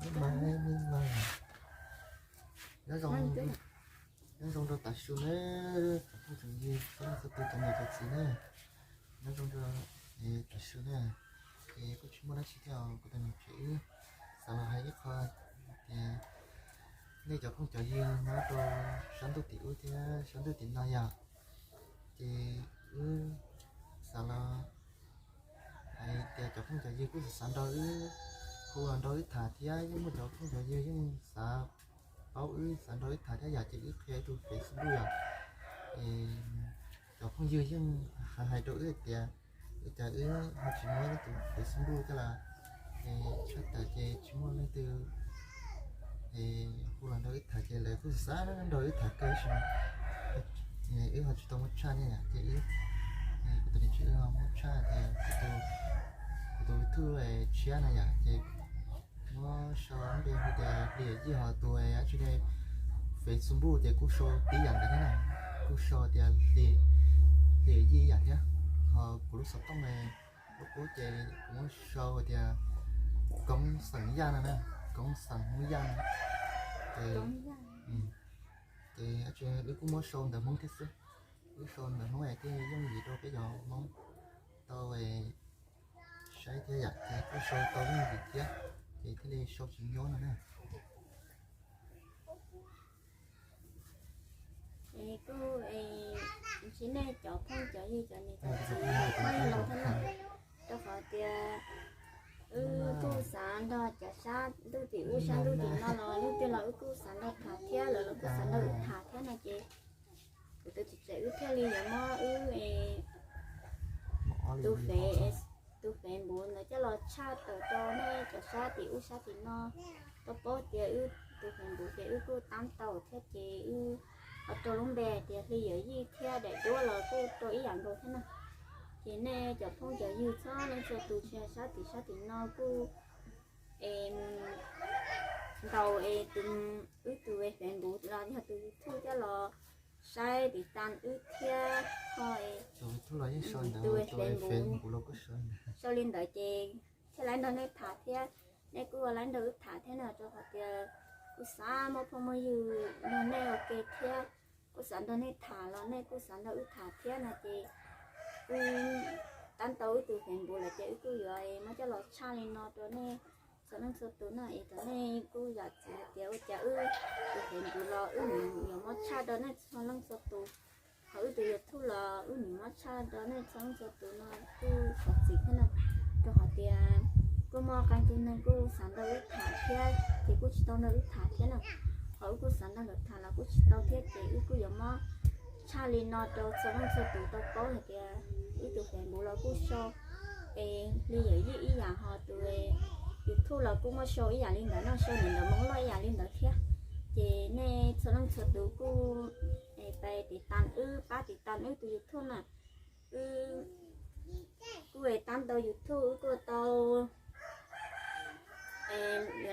Nyob zoo, nyob zoo rau tav su na, tsoom phooj tsoom ywg txhua leej txhua tus, cov niam cov txiv na, nyob zoo rau tav su na. Ces kuj tsis muaj dab tsi thiab, kuv tus niam tsev wb xav los hais ib qho tias nej cov phooj cov ywg nyob rau sab ntuj tim ub thiab sab ntuj tim no yom, ces wb xav los hais tias cov phooj cov ywg kuj xav nrog wb, hu los nrog wb tham thiab, yeej muaj cov phooj cov ywg yeej xav paub wb, xav nrog wb tham thiab yom, ces wb qhia ib tug Facebook yom. Cov phooj ywg yeej hais hais rau wb tias, ua cas wb ho tsis muaj ib tus Facebook thiab los, tshaj tawm ces tsis muaj leej twg hu los nrog wb tham, ces lawv kuj xav nrog wb tham kawg, wb ho tsis tau muab tshaj ne yom, ces wb, kuv tus niam tsev wb ho muab tshaj tias kuv tus YouTube tshiab no yom, ces muab sau npe hu tias Hli Yij, ho tus dab tsi ne, Facebook ces kuj sau tib yam ntawd thiab na, kuj sau tias Hli Yij ib yam thiab. Ho kuv lub xov tooj lub qub ces kuv muab sau tias Koob Xeem Yaj no na, Koob Xeem Hmoob Yaj no. Ces, ces wb kuj muab sau ntawv Hmoob thiab xwb, wb sau ntawv Hmoob es thiaj yooj yim rau peb cov Hmoob tau saib thiab yom, ces kuj sau tau yooj yim thiab, ces thiaj li sau tsis nyuaj no na. Es kuj, es kuv tsis nej cov phooj cov ywg cov niam cov txiv phooj ywg laus thiab na, rau qhov tias wb kuj xav nrog cov sab ntuj tim ub sab ntuj tim no los leej twg los wb kuj xav nrog tham thiab, lawv los kuj xav nrog wb tham thiab no ces kuv tus txiv tsev wb thiaj li yuav muab wb tus Face, tus Facebook ntawd coj los tshaj tawm rau nej cov sab tim ub sab tim no tau paub tias wb tus Facebook ces wb kuj tab tau thiab, ces wb ho rau lub npe hais tias Hli Yawm Yij thiab, daim duab los kuj rau ib yam nkaus thiab na. Ces nej cov phooj cov ywg txhua leej txhua tus tsis hais sab tim sab tim no kuj es ntaus es tus, wb tus Facebook los yog tus YouTube coj los saib tiv tas wb thiab, ho tus Facebook sau li ntawd ces thiaj li nrog nej tham thiab, nej kuj ua li nrog wb tham thiab no, rau qhov tias kuj xav muaj phooj muaj ywg nrog nej ua ke thiab, kuj xav nrog nej tham los nej kuj xav nrog wb tham thiab no ces wb tab tau wb tus Facebook lawm ces wb kuj yuav muab coj los tshaj li no rau nej txhua leej txhua tus no. Es thaum nej kuj zam txim hais tias ua cas wb tus Facebook los wb nws yuav muab tshaj rau nej txhua leej txhua tus, ho wb tus YouTube los wb nws muab tshaj rau nej txhua leej txhua tus no kuj zam txim thiab na, rau qhov tias kuj muaj qee tus neeg kuj xav nrog wb tham thiab ces kuj tsis tau nrog wb tham thiab na, ho wb kuj xav nrog lawv tham los kuj tsis tau thiab, ces wb kuj yuav muab tshaj li no rau txhua leej txhua tus tau paub hais tias wb tus Facebook los kuj sau es Hli Yawm Yij ib yam, ho tus YouTube los kuj muaj sau ib yam li ntawd no, sau ntawv Hmoob Lauj ib yam li ntawd thiab. Ces nej txhua leej txhua tus kuj pab tiv tas wb, pab tiv tas wb tus YouTube na. Wb kuj tab tau YouTube wb kuj tau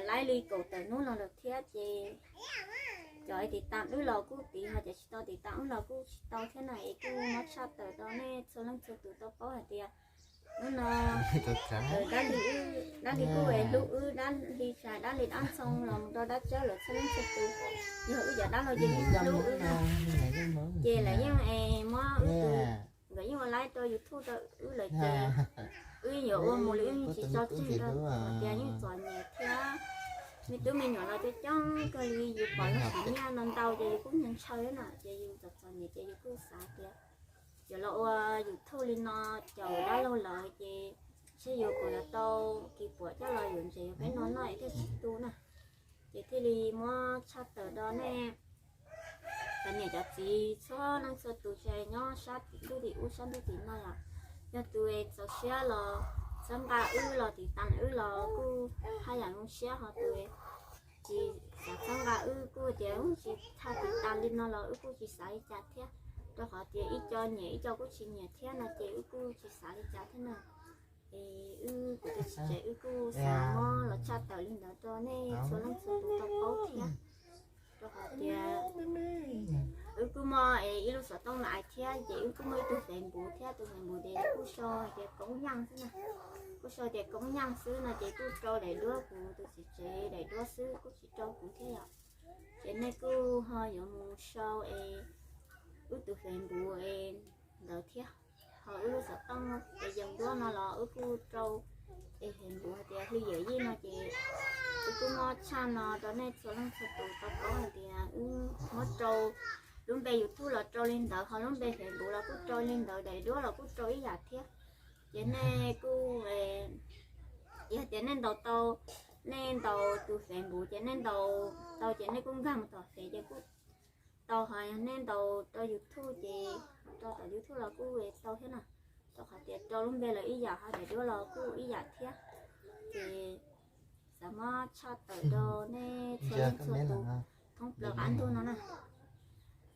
laib li kaum tawm hnub no lawm thiab, ces cov tiv tas wb los kuj tiv, ho cov tsis tau tiv tas wb los kuj tsis tau thiab na. Es kuj muab tshaj tawm rau nej txhua leej txhua tus tau paub hais tias hnub no dab li, dab li kuj hlub wb, dab li tshais, dab li dab ntxhoo los mus rau dab tsawb lawm txhua leej txhua tus, yog wb cov dab laug ces yeej hlub wb na. Ces lawv yeej es muab wb tus, nkawd yeej ua laib rau YouTube rau wb lawm ces wb yuav ua mus li wb yeej tsis tso tseg rau, hais tias yeej txom nyem thiab. Me tub me nyuam los coob coob kawg li, yus pom lawv siv nyiaj no ntau ces yus kuj ntshaw thiab na, ces yus txom txom nyem ces yus kuj xav tias yuav los ua YouTube li no caum dab laug lawm ces saib yuav puas yuav tau kis puam coj los yuav ntses yuav peb no noj thiaj tsis tu na. Ces thiaj li muab tshaj tawm rau nej cov niam cov txiv txhua leej txhua tus tsis hais nyob sab ntuj tim ub sab ntuj tim no yom. Yog tus txaus siab los txhawb nqa wb los tiv tas wb los kuj haj yam zoo siab, ho tus tsis xav txhawb nqa wb kuj tias tsis tshaj tiv tas li no los wb kuj tsis xav li cas thiab, rau qhov tias ib co nyiam ib co kuj tsis nyiam thiab no ces wb kuj tsis xav li cas thiab na. Es wb kuv tus txiv tsev wb kuj xav muab los tshaj tawm li ntawd rau nej txhua leej txhua tus tau paub thiab, rau qhov tias wb kuj muaj es ib lub xov tooj no thiab ces wb kuj muaj ib tug Facebook thiab, tus Facebook ces kuj sau tias Koob Yaj xwb na, kuj sau tias Koob Yaj xwb no ces kuj rau daim duab kuv tus txiv tsev daim duab xwb, kuj tsis rau kuv thiab yom. Ces nej kuj ho yuav mus sau es wb tus Facebook es ntawd thiab, ho wb lub xov tooj es yees duab no los wb kuj rau es Facebook hais tias Hli Yawm Yij no ces wb kuj muab tshaj no rau nej txhua leej txhua tus tau paub hais tias wb muab rau lub npe YouTube los rau li ntawd, ho lub npe Facebook los kuj rau li ntawd, daim duab los kuj rau ib yam thiab. Ces nej kuj, yog tias nej ntaus tau, nej ntaus tus Facebook ces nej ntaus tau ces nej kuj nkag mus tom fev ces kuj tau, ho yog nej ntaus rau YouTube ces rau tom YouTube los kuj tau thiab na, rau qhov tias rau lub npe los ib yam, ho daim duab los kuj ib yam thiab. Ces xav muab tshaj tawm rau nej txhua leej txhua tus thoob plaws qab ntuj no na,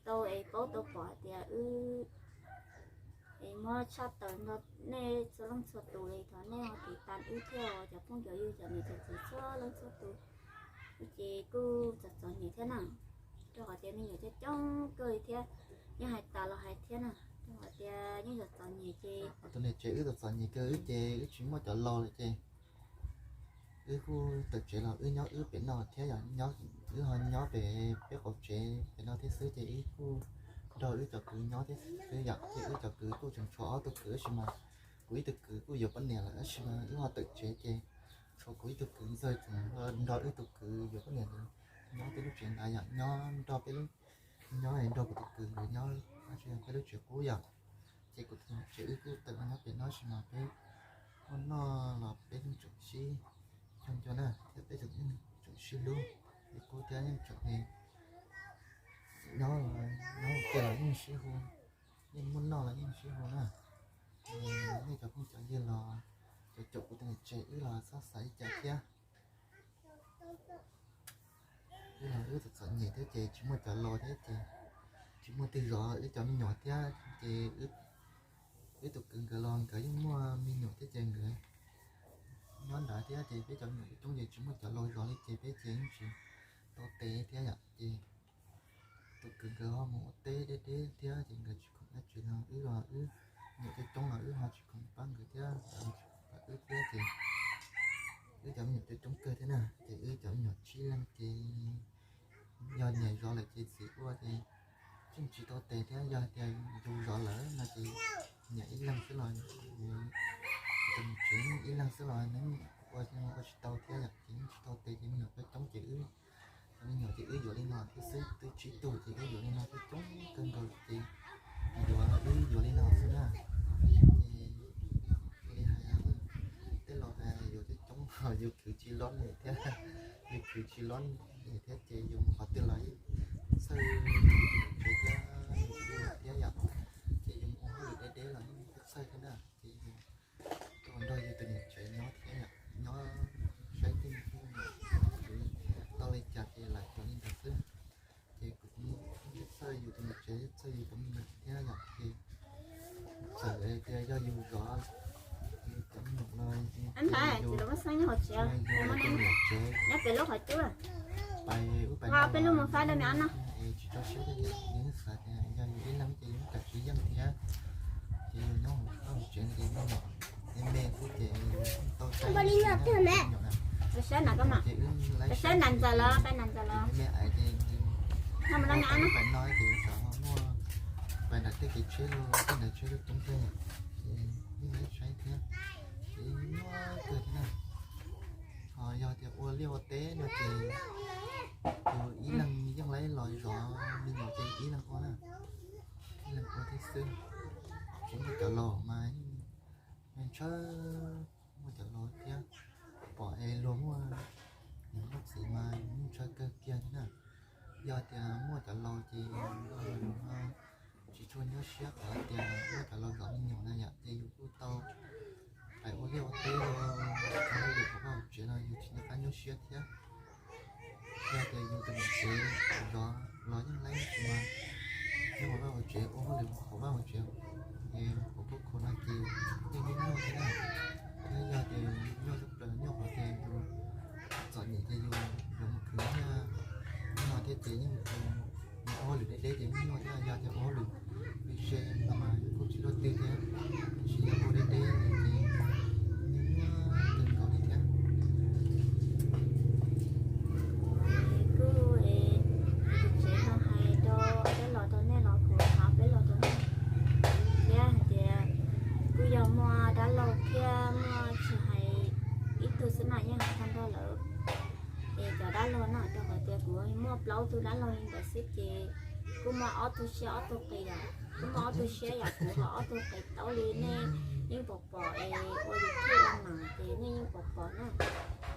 tau es paub tau pom hais tias wb es muab tshaj tawm rau nej txhua leej txhua tus li, thov nej ho tiv tas wb thiab os cov phooj cov ywg cov niam cov txiv txhua leej txhua tus. Ces kuj txom txom nyem thiab na, rau qhov tias me nyuam coob coob kawg li thiab, yeej hais tas los hais thiab na, rau qhov tias yeej txom txom nyem ces tus niam tsev wb txom txom nyem kawg wb ces wb tsis muaj cov laus lawm ces wb kuj tawm tsev los wb nyob wb pem no thiab yom, wb ho nyob pem peb qaum tsev pem no thiab xwb ces wb kuj nrog wb cov kwv nyob thiab xwb yom. Ces wb cov kwv kuj tseem tshuav ob tug kwv tab sis mas kuv ib tug kwv kuj yuav poj niam lawm tab sis mas wb ho tawm tsev ces tshuav kuv ib tug kwv ntxawg tseem nrog wb tug kwv yuav poj niam ntawd nyob peb lub tsev ntawd yom, nyob nrog peb lub, nyob nrog kuv tus kwv nkawd nyob peb lub tsev qub yom. Ces kuv tus niam tsev wb kuj tawm los nyob pem no tab sis mas peb muaj noj los peb yeej tseem sib cog ncua na thiab peb tseem yeej tseem sib hlub, peb qub thiab yeej tseem nyob, nyob ua ke los yeej sib hu, yeej muaj noj los yeej sib hu na. Nej cov phooj cov ywg los cov caum kuv tus niam tsev wb los txhob xav li cas thiab. Wb los wb txom txom nyem thiab ces tsis muaj cov laus thiab ces tsis muaj twg zov wb cov me nyuam thiab ces wb tus kwv nkawd los nkawd yeej muaj me nyuam thiab ces nkawd nyob ntawd thiab ces peb cov me nyuam coob ces tsis muaj cov laus zov li ces peb ces yeej tsis tau tes thiab yom. Ces tus kwv nkawd ho mus ua teb deb deb thiab ces nkawd tsis khoom dab tsi no, wb los wb me nyuam coob coob los wb ho tsis khoom pab nkawd thiab, nkawd tsis khoom pab wb thiab ces wb cov me nyuam coob coob kawg thiab na ces wb cov me nyuam tsib leeg ces yog niam zov lawm ces txiv ua ces yeej tsis tau tes thiab, yog tias yus zov lawm no ces niam ib leeg xwb los tus niam tsev ib leeg xwb los nws ua ua tsis tau thiab yom, ces yeej tsis tau tes ces me nyuam coob coob ces wb cov me nyuam ces wb yuav li no thiab xwb, twb tsib tug ces wb yuav li no coob coob kawg nkaus ces yuav wb yuav li no xwb na. Ces li hais tej laus hais yuav coob coob los yus khwv tsis loj thiab, yus khwv tsis loj thiab ces yus mus qhov twg los yeej txhawj tus niam tsev thiab yus thiab yom, ces yus mus ua hauj lwm deb deb los yeej txhawj thiab na ces yus tuaj nrog yus tus niam tsev nyob thiab yom, nyob saib tej me tub me nyuam tau li cas ces lam yuav li ntawd xwb. Ces kuv txhawj yus tus niam tsev, txhawj yus cov me nyuam thiab yom, ces txawm tias yog yus zov yus cov me nyuam no ces yus yog yus tus niam tsev, pais ub pais no peb lub mus faib dab me ob no es tsis tso siab thiab yom, yus xav tias yog yus ib leeg ces yus kam tsis yeej thiab, ces yus nyob hauv tsev ces me me xwb ces tau saib me nyuam na. Saib na, saib na ntxawm los, saib na ntxawm los. Me me ais ces no mus dab me ob no ces tsam ho muaj pais nram tej kev tsheb los tej nram tsheb coob coob thiab, ces yeej saib thiab, ces nyuaj kawg thiab na. Ho yog tias ua liaj ua teb no ces yus ib leeg yeej laib los zov me nyuam ces ib leeg ua na, ib leeg ua thiab xwb. Tsis muaj cov laus mas yeej ntshaw, muaj cov laus thiab, pom es luag muaj niam muaj txiv mas yeej ntshaw kawg kiag thiab na. Yog tias muaj cov laus ces yus tsis tshua nyuaj siab qhov tias muaj cov laus zov me nyuam na yom, ces yus kuj tau hais ua liaj ua teb los ua hauj lwm hauv vaj hauv tsev no yus tsis nco qab nyuaj siab thiab. Yog tias yus tus niam tsev zov los yeej laib tab sis mas nyob hauv vaj hauv tsev ua hauj lwm hauv vaj hauv tsev es hauv kuj khu no ces yeej nyuaj nyuaj thiab na. Thiab yog tias nyuaj tshaj plaws nyuaj qhov tias yus txom nyem ces yus yuav mus khwv nyiaj no thiab ces yeej mus ua hauj Lwm deb deb ces muaj thiab, yog tias ua hauj lwm pem tsev no mas kuj tsis luaj twg thiab, tiam sis yog ua deb deb ces nyuaj kawg nkaus li thiab. Kuv tus tsev no hais rau peb los rau nej los kuv thov peb los rau nej thiab hais tias kuj yog muaj dab laug thiab muaj tsis hais ib tug xwb na, yeej hais tag nrho lawm. Es cov dab laug no rau qhov tias kuv muaj plaub tug dab laug li ntawd xwb ces kuj muaj ob tug siab ob tug qis os, kuj muaj ob tug siab yam kuv ho ob tug qis tau li nej yeej pom pom es ua YouTube ua neej ces nej yeej pom pom na.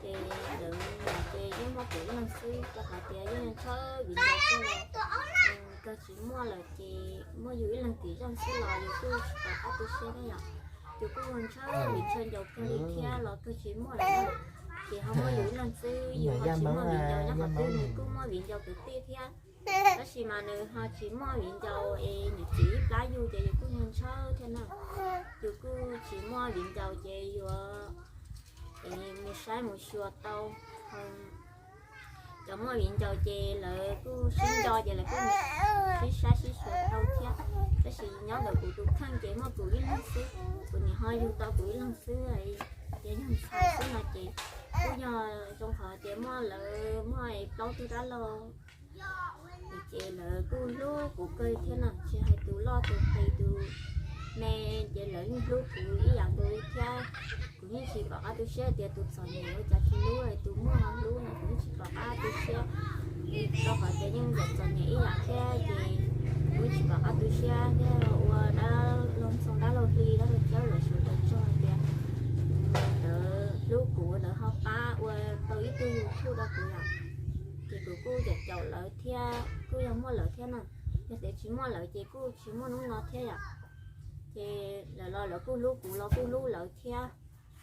Ces lawv ces yeej muaj kuv ib leeg xwb rau qhov tias yeej ntshaw viv ncaus xwb los kawg tsis muaj lawm ces muaj yus ib leeg tim zej xwb los yus kuj tsis pom qab tu siab thiab yom. Yus kuj ntshaw viv ntshaw ncaus kawg li thiab los kawg tsis muaj lawm na. Ces ho muaj yus ib leeg xwb, yus ho tsis muaj viv ncaus nyob qhov twg, nws kuj muaj viv ncaus kwv tij thiab. Tab sis mas nws ho tsis muaj viv ncaus es niam txiv ib plab yug ces yus kuj ntshaw thiab na. Yus kuj tsis muaj viv ncaus ces yuav mus saib mus xyuas tau. Cov muaj viv ncaus ces lawv kuj sib nco ces lawv kuj mus sib saib sib xyuas tau thiab. Tab sis nyob ntawm kuv tus kheej ces muaj kuv ib leeg xwb, kuv nim ho yug tau kuv ib leeg xwb. Ces yog ntxhais xwb no ces kuj yog zoo qhov tias muaj lawv muaj plaub tug dab laug ces lawv kuj hlub kuv kawg thiab na, tsis hais tus loj tus qis tus me ces lawv yeej hlub kuv ib yam nkaus li thiab. Kuv yeej tsis pom qab tu siab tias tus txom nyem ua cas tsis hlub, tus muaj ho hlub no kuv yeej tsis pom qab tu siab. Rau qhov tias yeej yam txom nyem ib yam thiab ces kuv yeej tsis pom qab tu siab thiab ua dab laug ntxoo dab laug hli dab laug cawb lawv sawv daws txog hais tias lawv hlub kuv lawv ho pab ua tau ib tug YouTube rau kuv lawm. Ces kuv kuj caum caum lawv thiab kuj yog muaj lawv thiab na, yog tias tsis muaj lawv ces kuj tsis muaj hnub no thiab yom. Ces lawv los lawv kuj hlub kuv los kuj hlub lawv thiab,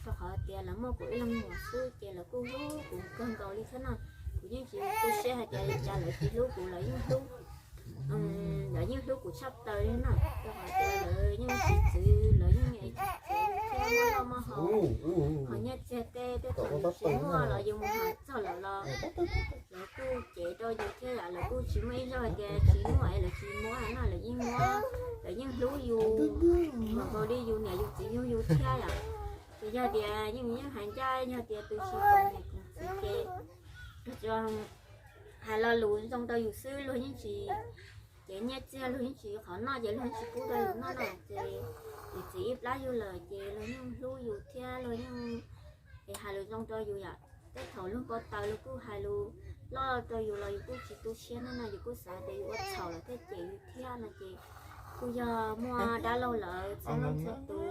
rau qhov tias lawv muaj kuv ib leeg muam xwb ces lawv kuj hlub kuv kawg nkaus li thiab na. Kuv yeej tsis tu siab hais tias cas lawv tsis hlub kuv, lawv yeej hlub, lawv yeej hlub kuv tshaj plaws li na, rau qhov tias lawv yeej tsis txwv, lawv yeej tsis txwv thiab muaj noj muaj haus. Qhov nyiaj txiag tej tej thaum yus tsis muaj los yus mus hais txog lawv los lawv kuj cev rau yus thiab yom, lawv kuj tsis muaj ib zaug hais tias tsis muaj es lawv tsis muab no, lawv yeej muab, lawv yeej hlub yus npaum nkaus li yus niam yus txiv yug yus thiab yom. Ces yog tias yeej yeej hais ncaj, yog tias tus tsis koom niam koom txiv ces luag tsuas hais lo lus zoo rau yus xwb, luag yeej tsis cev nyiaj txiag, luag yeej tsis qhov noj ces luag yeej tsis pub rau yus noj na. Ces yus txiv ib plab yug lawm ces luag yeej hlub yus thiab luag yeej hais lus zoo rau yus yom. Tej thaum luag npau taws luag kuj hais lus loj rau yus los yus kuj tsis tu siab na, yus kuj xav tias yus ua txhaum lawm thiaj cem yus thiab no ces kuj yog muaj dab laug lawv txhua leej txhua tus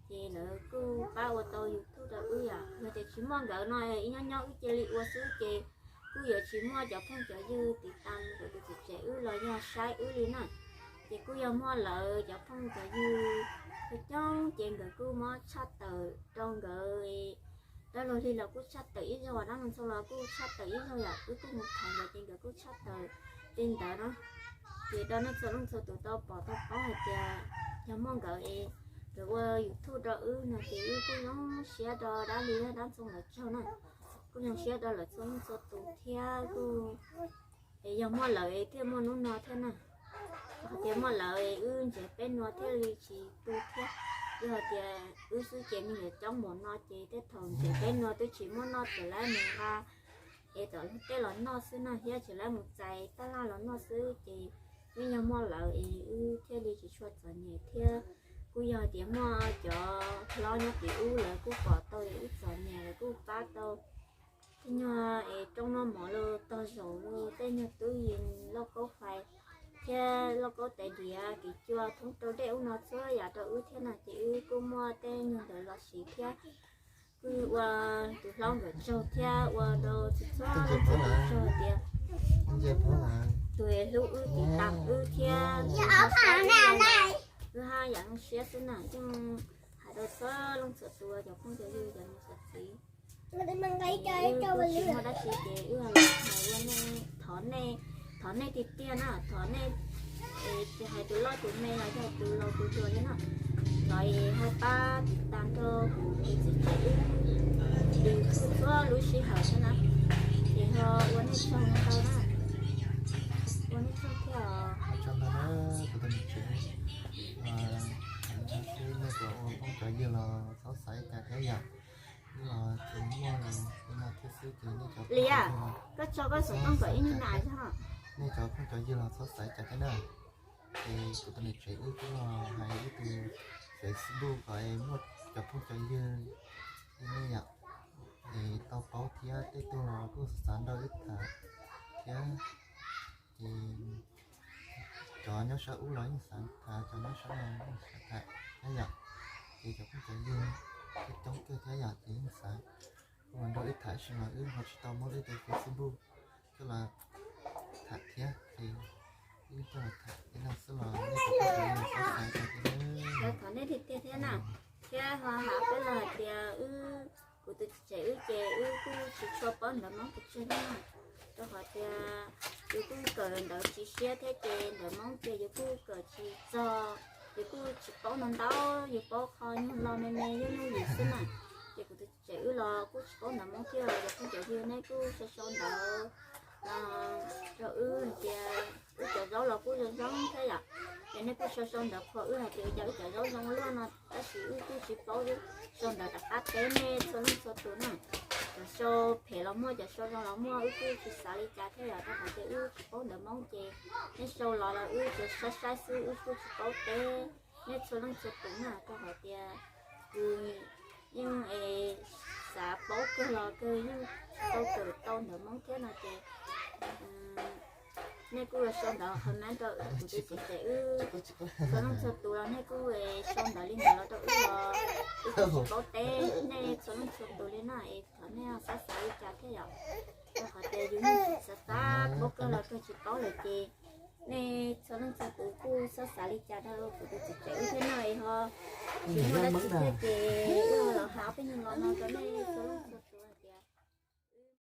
ces lawv kuj pab ua tau YouTube rau wb yom. Yog tias tsis muaj nkawd no ib nyob nyob wb cia li ua xwb ces kuj yuav tsis muaj cov phooj cov ywg tiv tas tus tus txiv tsev wb los yog saib wb li na. Ces kuj yog muaj lawv cov phooj cov ywg coob coob ces nkawd kuj muab tshaj tawm rau nkawd, dab laug hli los kuj tshaj tawm ib zaug, dab laug ntxoo los kuj tshaj tawm ib zaug yom, wb kuj mus thov nkawd ces nkawd kuj tshaj tawm li ntawd na. Ces rau nej txhua leej txhua tus tau pom tau paub hais tias yog muaj nkawd es nkawd ua YouTube rau wb no ces wb kuj zoo siab rau dab laug hli dab ntxoo lawv tsaug na. Kuj zoo siab rau lawv txhua leej txhua tus thiab kuj es yog muaj lawv es thiaj muaj hnub no thiab na. Yog tias muaj lawv es wb nrhiav peb nua thiaj li tsis tu thiab. Yog tias wb xwb ces me nyuam coob npaum no ces tej thaum nrhiav peb nua twb tsis muaj noj txawm lawv mus nqa es tom luag tej los noj xwb na, thiab tsis lawv mus txais taj laj los noj xwb ces yeej yog muaj lawv es wb thiaj li tsis tshua txom nyem thiab. Kuj yog tias muaj cov hlob nyob tim ub lawv kuj pom tau wb txom nyem lawv kuj pab tau. Tej nyuag es rooj noj mov los tog zaum los tej nyuag tub yees lauj kaub fais thiab lauj kaub tais diav kev cua thoob rau dej ub no txhua yam rau wb thiab no ces wb kuj muaj tej nyuag ntawd los siv thiab. Kuj ua tus hlob nkawd tsaug thiab ua rau txhua txhua tus tsaug tias tus hlub wb tiv tas wb thiab tus saib wb, wb haj yam zoo siab xwb na. Yeej hais rau txhua leej txhua tus cov phooj cov ywg cov niam cov txiv, wb kuj tsis muaj dab tsi ces wb los hais ua nej, thov nej, thov nej tiag tiag na, thov nej, tsis hais tus loj tus me los yog tus laus tus hluas li na, thov ho pab tiv tas rau kuv tus txiv tsev wb, txhua txhua lub sij hawm xwb na, ces ho ua nej tsaug ntau na, ua nej tsaug thiab. Cov ua phooj cov ywg los txhob xav li cas thiab yom. Wb los tsuas muaj li no thiab xwb ces nej cov phooj cov ywg los, koj tso koj xov tooj kom ib nyuag na, nej cov phooj cov ywg los txhob xav li cas thiab na. Es kuv tus niam tsev wb kuj los hais wb tus Facebook kom es muaj cov phooj cov ywg li nej yom, es tau paub thiab tej tug los kuj xav nrog wb tham thiab. Ces cov nyob sab ub los yeej xav tham, cov nyob sab no yeej xav tham thiab yom. Ces cov phooj cov ywg coob kawg thiab yom, ces yeej xav kuj los nrog wb tham, tab sis mas wb ho tsis tau muab wb tus Facebook coj los tham thiab, ces wb coj los tham li no xwb los nej cov phooj cov ywg txhob xav li cas thiab na. Thov nej tiag tiag thiab na, thiab ho hais peb los hais tias wb, kuv tus txiv tsev wb ces wb kuj tsis tshua paub ntawv Hmoob pes tsawg na, rau qhov tias yus kuj kawm ntawv tsis siab thiab ces ntawv Hmoob ces yus kuj kawm tsis txog, yus kuj tsis paub ntau ntau, yus paub qhov nyuag lo me me nyuaj nyuaj yim xwb na. Ces kuv tus txiv tsev wb los kuj tsis paub ntawv Hmoob thiab, cov phooj cov ywg nej kuj sau sau ntawv rau wb hais tias wb cov zaub los kuj zoo zoo thiab yom. Ces nej kuj sau sau ntawv qhuas wb hais tias cas wb cov zaub zoo luaj no, tab sis wb kuj tsis paub, sau ntawv rov qab teb nej txhua leej txhua tus na. Cov sau phem los muaj, cov sau zoo los muaj, wb kuj tsis xav li cas thiab yom, rau qhov tias wb tsis paub ntawv Hmoob ces nej sau los los wb tsuas saib saib xwb, wb kuj tsis paub teb nej txhua leej txhua tus na, rau qhov tias yus yeej es xav paub kawg los kawg yeej tsis tau kawm tau ntawv Hmoob thiab no ces nej kuj los sau ntawv comment rau kuv tus txiv tsev wb txhua leej txhua tus los nej kuj sau ntawv li ntawd los rau wb los wb kuj tsis paub teb nej txhua leej txhua tus li na, es thov nej txhob xav li cas thiab yom. Rau qhov tias yus yeej tsis xav xav paub kawg los kawg tsis paub lawm ces nej txhua leej txhua tus kuj txhob xav li cas rau kuv tus txiv tsev wb thiab no es ho tsis muaj dab tsi thiab ces wb los hais ob peb nyuag lo no rau nej